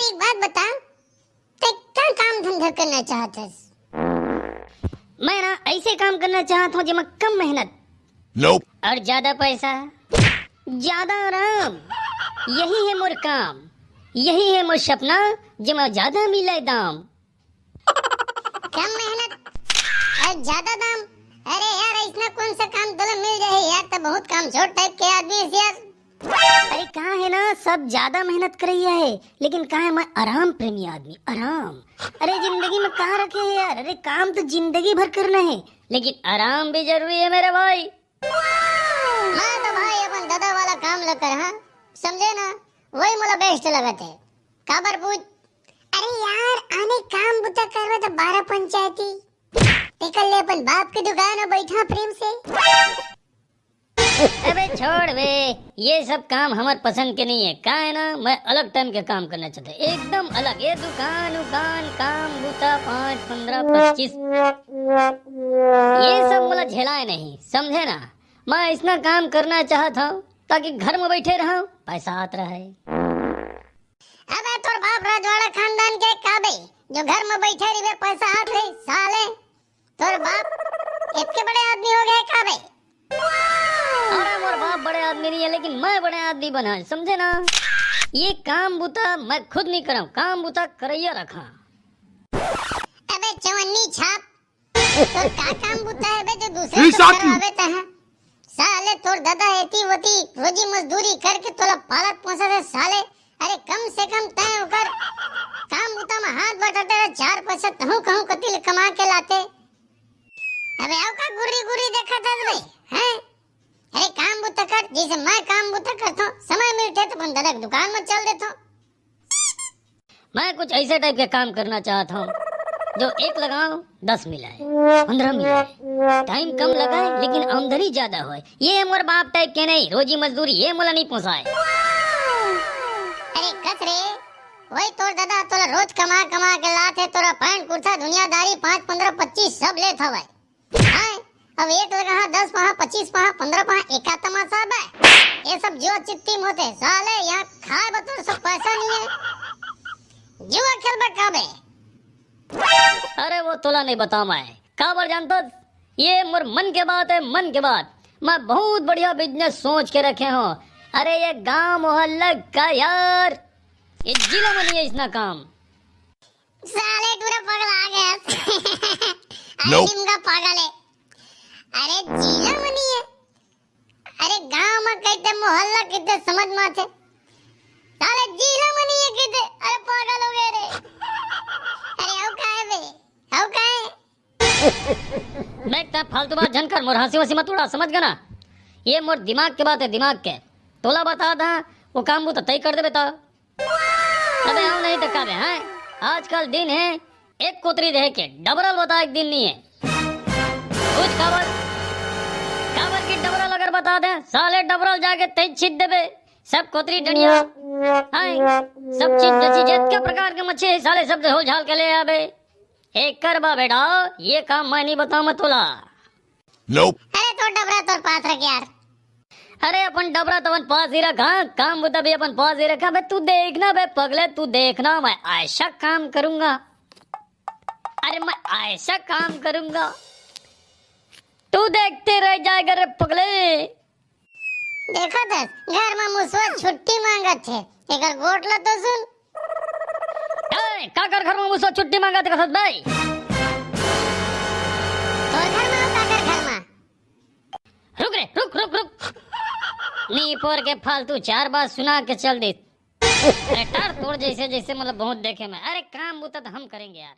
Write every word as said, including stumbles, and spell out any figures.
एक बात बता, ते का काम धंधा करना चाहत हस? मैं ना ऐसे काम करना चाहत हूँ जेमा कम मेहनत Nope. और ज्यादा पैसा, ज्यादा आराम। यही है मोर काम, यही है मोर सपना, जेमा ज्यादा मिले दाम। कम मेहनत और ज्यादा दाम। अरे यार, ऐसना कौन सा काम तोला मिल जाए यार? तो बहुत कामचोर टाइप के आदमी है यार। अरे कहाँ है ना, सब ज्यादा मेहनत करैया है, लेकिन कहाँ है, मैं आराम प्रेमी आदमी, आराम। अरे जिंदगी में कहाँ रखे है यार? अरे काम तो जिंदगी भर करना है, लेकिन आराम भी जरूरी है मेरे भाई। मैं तो भाई अपन दादा वाला काम ल कर, हाँ, समझे ना, वही मोला बेस्ट लगत है। काबर पूछ? अरे यार, आने काम बुता करबे तो बारह पंचायती, तेकर ले अपन बाप के दुकान में बैठा प्रेम से। अबे छोड़ बे, ये सब काम हमर पसंद के नहीं है। का है ना, मैं अलग टाइम के काम करना चाहता हूँ, एकदम अलग। ये दुकान उकान, काम बूता, पाँच, पन्द्रह, पच्चीस, ये सब मोला झेलाए नहीं, समझे ना? मैं ऐसना काम करना चाहत हूँ ताकि घर में बैठे रहूँ, पैसा आत रहे। अबे तोर बाप रजवाड़ा खानदान के का बे, जो घर में बैठे रहिबे, पैसा आत रही? साले तोर बाप इतके बड़े आदमी हो गए का बे? अरे मोर बाप बड़े आदमी नहीं है, लेकिन मैं बड़े आदमी बना, समझे ना? ये काम बुता मैं खुद नहीं करा, काम बुता करैया रखा। अबे चवन्नी छाप, तो का काम बुता है बे जो दूसरे से करवावे ते हैं? साले तोर दादा एती वती रोजी मजदूरी करके तोला पालत पोसत है साले। अरे कम से कम तैं ओकर काम बुता में हाथ बटाते रहे, चार पैसा तहूँ कहूँ कति ले कमा के लाते। अबे आओ का गुर्री गुर्री देखा था बे, हैं? अरे काम बुता कर, जैसे मैं काम बुता करता हूँ, समय मिलते तो अपन दादा की दुकान में चल देता हूँ। मैं कुछ ऐसे टाइप के काम करना चाहत हूँ जो एक लगाओ दस मिलाए, पन्द्रह मिलाए, टाइम कम लगाए लेकिन आमदनी ज्यादा होए। ये मोर बाप टाइप के नहीं, रोजी मजदूरी ये मोला नहीं पोसाए। अरे कस रे, वही तोर दादा तोला रोज कमा कमा के लात है, तोरा पैंट कुर्ता दुनियादारी पाँच पन्द्रह पच्चीस सब लेत हवय। हाँ, अब एक लगा हाँ, दस पहा, पच्चीस पहा, पन्द्रह पहा, एका तमाशा बे। ये सब जुआ चिट्टी में होते साले, यहाँ खाए बतौर सब पैसा नहीं है। जुआ खेलबे का बे? अरे वो तोला नहीं बताऊं मैं, काबर जानत हस? ये मोर मन के बात है, मन के बात। मैं बहुत बढ़िया बिजनेस सोच के रखे हूँ। अरे ये गांव मोहल्ला का यार, ये जिला में नहीं है ऐसना काम। साले टूरा पगला गया। अरे Nope. निमगा पागल है। अरे जिला में नहीं है। अरे गांव में कहते, मोहल्ला कहते, समझ में आते। साले जिला में नहीं है कहते। अरे पागल हो गए रे। अरे आओ का है बे? आओ का है? देख, तैं फालतू बात झन कर, मोर हंसी वसी मत उड़ा, समझ गया ना? ये मोर दिमाग के बात है, दिमाग के। तोला बता दा, वो काम वो तो तय कर देबे ता। अबे आओ नहीं तो का बे, हैं? आजकल दिन है एक कोतरी देहे के, डबरल बताए के दिन नहीं है। कुछ काबर, काबर की डबरल अगर बता दे, साले डबरल जाके तेज छीट देबे। सब कोतरी डंडिया, हैं? सब चीज जची जतका प्रकार के मच्छी है, साले सब झोल झाल के ले आबे। एकर बा बेटा, ये काम मैं नहीं बताऊं मैं तोला। Nope. अरे तोर डबरा तोर पास रख यार। अरे अपन डबरा तो अपन पास ही रखा, काम बुता भी अपन पास ही रखा। बे तू देखना बे पगले, तू देखना, मैं ऐसा काम करूंगा। अरे मैं ऐसा काम करूंगा, तू देखते रह जाएगा रे पगले। देखो दस, घर में मुसवा छुट्टी मांगत है, एकर गोठ ला तो सुन। ए, काकर घर में मुसवा छुट्टी मांगत है कसत भाई? तोर घर में हो, काकर घर में? रुक रे, रुक, रुक, रुक। नी पोर के फालतू चार बात सुना के चल दे। अरे टार तोर जैसे, जैसे मतलब बहुत देखे मैं। अरे काम बुता तो हम करेंगे यार।